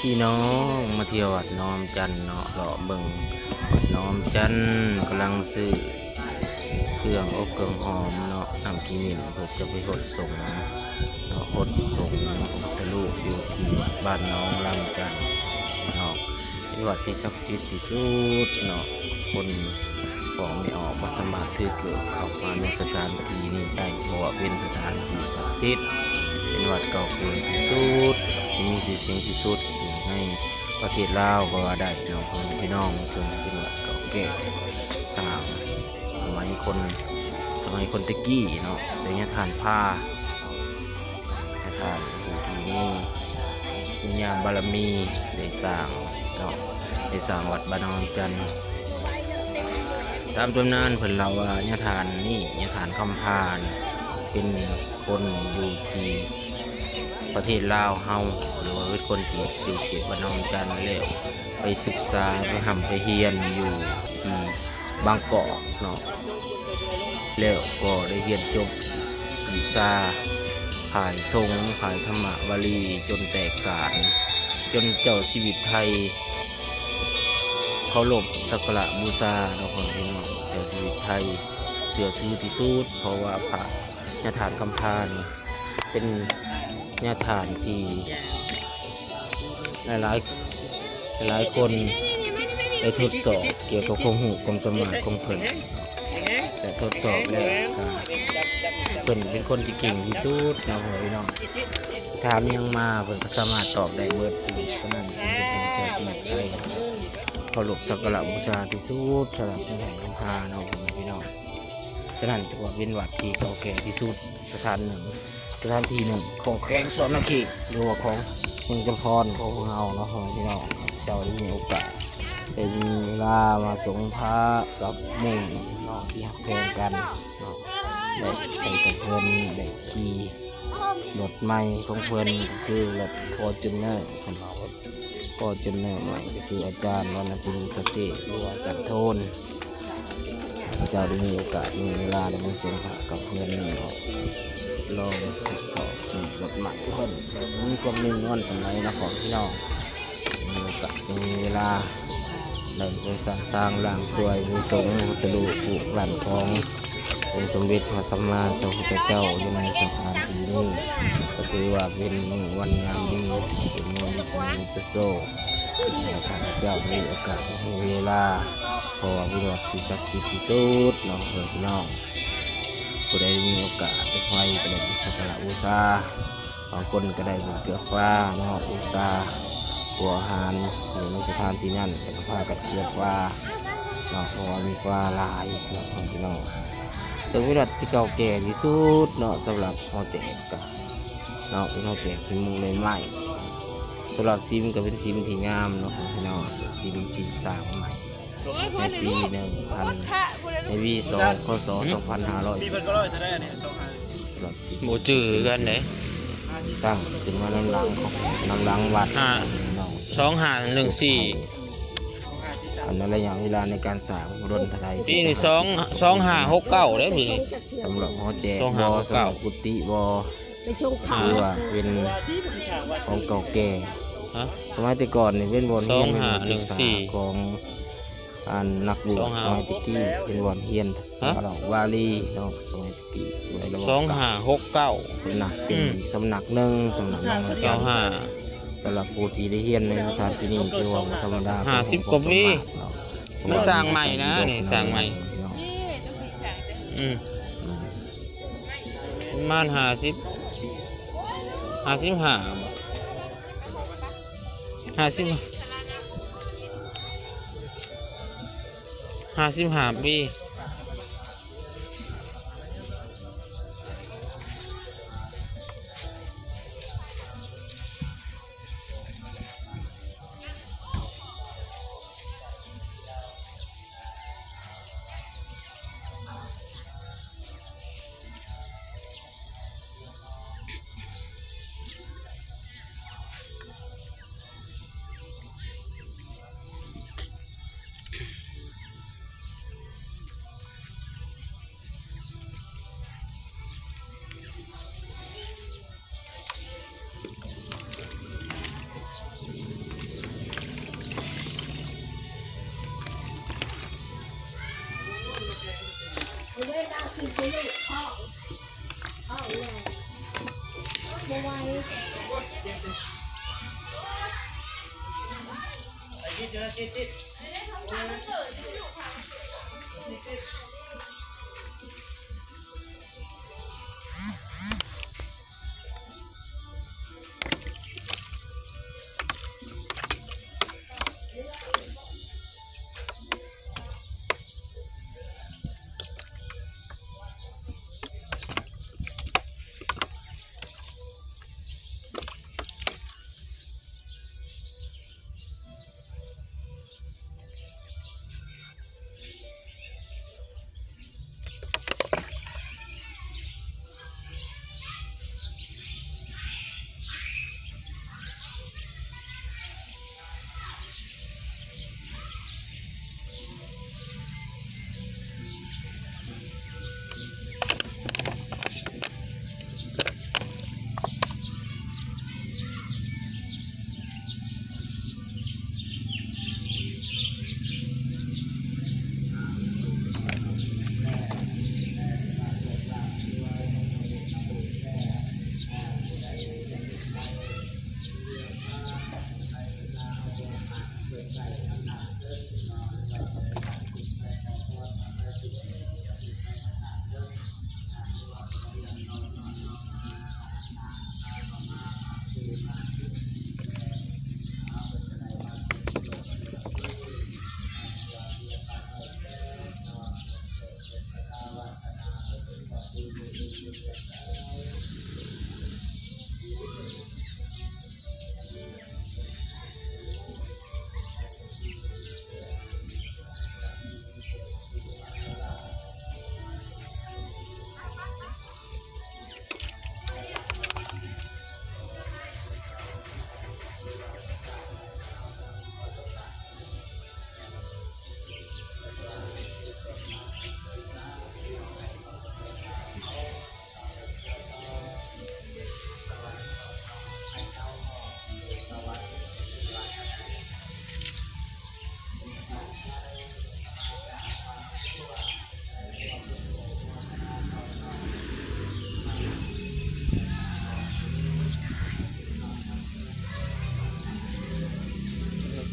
ພີ່ນ້ອງມາທ່ຽວວັດນ້ອມຈັນເນາະ ເລາະເບິ່ງວັດນ້ອມຈັນ ກຳລັງຊື້ເຄື່ອງອົບເຄື່ອງຫອມເນາະ ນ້ຳຂີ້ເໝັນ ເພື່ອຈະໄປຫົດສົງເນາະ ຫົດສົງພະພຸດທະຮູບຢູ່ທີ່ວັດບ້ານໜອງລຳຈັນເນາະ ເປັນວັດທີ່ສັກສິດທີ່ສຸດເນາະ ຄົນ ອອກ ບໍ່ສາມາດຖືເກີບເຂົ້າມາໃນສະຖານທີ່ນີ້ໄດ້ ເພາະວ່າເປັນສະຖານທີ່ສັກສິດ ເປັນວັດເກົ່າແກ່ທີ່ສຸດ ທີ່ມີຊື່ສຽງທີ່ສຸດຢູ່ໃນປະເທດລາວກໍວ່າໄດ້ເນາະ ພໍ່ແມ່ພີ່ນ້ອງ ເຊິ່ງເປັນວັດເກົ່າແກ່ ສ້າງສະໄໝຄົນ ສະໄໝຄົນແຕ່ກີ້ເນາະ ແຕ່ຍາທ່ານພາ ຍາທ່ານຜູ້ທີ່ມີບຸນຍາບາລະມີໄດ້ສ້າງເນາະ ໄດ້ສ້າງວັດບ້ານນອງຈັນ ຕາມຕຳນານເພິ່ນເລົ່າວ່າຍາທ່ານນີ້ ຍາທ່ານຄຳພານີ້ ເປັນຄົນຢູ່ທີ່ປະເທດລາວເຮົາ ຫຼືວ່າເປັນຄົນທີ່ຢູ່ເຂດບ້ານນອງຈັນ ແລ້ວໄປສຶກສາ ໄປຮ່ຳໄປຮຽນຢູ່ທີ່ບາງກອກເນາະ ແລ້ວກໍໄດ້ຮຽນຈົບວິຊາ ຝ່າຍສົງ ຝ່າຍທຳມະວາລີ ຈົນແຕກສານ ຈົນເຈົ້າຊີວິດໄທເຄົາລົບສັກກາລະບູຊາເນາະ ພໍ່ແມ່ພີ່ນ້ອງ ເຈົ້າຊີວິດໄທເຊື່ອຖືທີ່ສຸດ ເພາະວ່າພະຍາທ່ານຄຳພານີ້ ເປັນຍາທ່ານທີ່ ຫຼາຍໆ ຫຼາຍໆຄົນໄດ້ທົດສອບກ່ຽວກັບຄວາມຮູ້ຄວາມສາມາດຂອງເພິ່ນ ແລະ ທົດສອບແລ້ວກະ ເພິ່ນເປັນຄົນທີ່ເກັ່ງທີ່ສຸດເນາະ ພໍ່ແມ່ພີ່ນ້ອງ ຖາມຫຍັງມາເພິ່ນກໍສາມາດຕອບໄດ້ເບິດ ສະນັ້ນເພິ່ນເປັນເຈົ້າຊີວິດໄທເຄົາລົບສັກກາລະບູຊາທີ່ສຸດ ສຳລັບໃນແຂວງຄຳພາເນາະ ພໍ່ແມ່ພີ່ນ້ອງ ສະນັ້ນຖືວ່າເປັນວັດທີ່ເກົ່າແກ່ທີ່ສຸດສະຖານໜຶ່ງ ສະຖານທີ່ໜຶ່ງຂອງແຂວງສະຫວັນນະເຂດ ຫຼືວ່າຂອງເມືອງຈຳພອນຂອງພວກເຮົາເນາະ ພໍ່ແມ່ພີ່ນ້ອງ ເຈົ້າໄດ້ມີໂອກາດ ໄດ້ມີເວລາມາສົງພະກັບໝູ່ເນາະ ທີ່ຮັກແພງກັນເນາະ ໄດ້ໄປກັບເພິ່ນ ໄດ້ຂີ່ລົດໃໝ່ຂອງເພິ່ນ ກໍຄືລົດຟໍຈູນເນີ ເພິ່ນເວົ້າ ຟໍຈູນເນີໃໝ່ ກໍຄືອາຈານວັນນະສິງ ອຸດຕະເຕ ຫຼືວ່າອາຈານໂທນ ເຈົ້າໄດ້ມີໂອກາດ ມີເວລາ ໄດ້ມາສົງພະກັບເພິ່ນເນາະ ລອງທົດສອບຂີ່ລົດໃໝ່ເພິ່ນ ກໍຊິມີຄວາມນຸ່ມນວນສ່ຳໃດເນາະ ພໍ່ແມ່ພີ່ນ້ອງ ມີໂອກາດ ມີເວລາ ໄດ້ໄປສະສາງລ້າງຊ່ວຍ ມີສົງ ພະພຸດທະຮູບ ປູກຫຼ້ານຂອງ ອົງສົມເດັດພະສຳມາສຳພຸດທະເຈົ້າ ຢູ່ໃນສະຖານທີ່ນີ້ ກໍຖືວ່າເປັນມື້ວັນງາມດີ ເປັນມື້ທີ່ມີປະໂຊກ ແລະ ຂ້າພະເຈົ້າມີໂອກາດ ມີເວລາ ເພາະວ່າເປັນວັດທີ່ສັກສິດທີ່ສຸດເນາະ ພໍ່ແມ່ພີ່ນ້ອງ ຜູ້ໃດມີໂອກາດໄປໄຫວ້ກໍໄດ້ໄປສັກກາລະບູຊາ ບາງຄົນກໍໄດ້ບຸນເກືອຟ້າເນາະ ບູຊາຫົວອາຫານຢູ່ໃນສະຖານທີ່ນັ້ນ ກໍຈະພາກັນເກືອຟ້າເນາະ ເພາະວ່າມີຟ້າຫຼາຍເນາະ ພີ່ນ້ອງ ເຊິ່ງເປັນວັດທີ່ເກົ່າແກ່ທີ່ສຸດເນາະ ສຳລັບຫໍແຈກກະເນາະ ເປັນຫໍແຈກທີ່ມຸງດ້ວຍໄມ້ ສຳລັບສິມກໍເປັນສິມທີ່ງາມເນາະ ພີ່ນ້ອງ ເປັນສິມທີ່ສ້າງໃໝ່ ໃນປີໜຶ່ງພັນ ໃນປີສອງ ພ.ສ. ສອງພັນຫ້າຮ້ອຍສິບ ສຳລັບສິມ ບໍ່ຈື່ຄືກັນເດ້ ສ້າງຂຶ້ນມານຳຫຼັງຂອງ ນຳຫຼັງວັດ ຫ້າ ສອງຫ້າໜຶ່ງສີ່ ອັນນັ້ນໄລຍະເວລາໃນການສ້າງບໍ່ດົນເທົ່າໃດ ປີນີ້ສອງ ສອງຫ້າຫົກເກົ້າເດ້ປີນີ້ ສຳລັບຫໍແຈກ ສອງຫ້າຫົກເກົ້າ ບໍ່ ສຳລັບກຸຕິບໍ່ ຖືວ່າເປັນຂອງເກົ່າແກ່ ຮະ ສະໄໝແຕ່ກ່ອນນີ້ເປັນບ່ອນຮຽນ ສອງຫ້າໜຶ່ງສີ່ ຂອງ ອັນນັກບວດ ສອງຫ້າ ສະໄໝແຕ່ກີ້ ເປັນບ່ອນຮຽນ ຮະ ວາລະວາລີເນາະ ສະໄໝແຕ່ກີ້ ສະໄໝລະວະ ສອງຫ້າຫົກເກົ້າ ສຳນັກເປັນ ອືມ ອີກສຳນັກໜຶ່ງ ສຳນັກໜຶ່ງ ເກົ້າຫ້າ ສຳລັບຜູ້ທີ່ໄດ້ຮຽນໃນສະຖານທີ່ນີ້ ຖືວ່າບໍ່ທຳມະດາ ຫ້າສິບກວ່າປີ ເນາະ ມັນສ້າງໃໝ່ນະ ນີ້ສ້າງໃໝ່ ເນາະ ອືມ ອືມ ປະມານຫ້າສິບ ຫ້າສິບຫ້າ ຫ້າສິບ ຫ້າສິບຫ້າປີ. ເປັ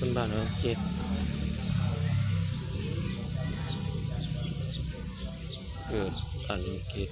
ນບ້ານເຈັດ ເກີດອັນກິດ.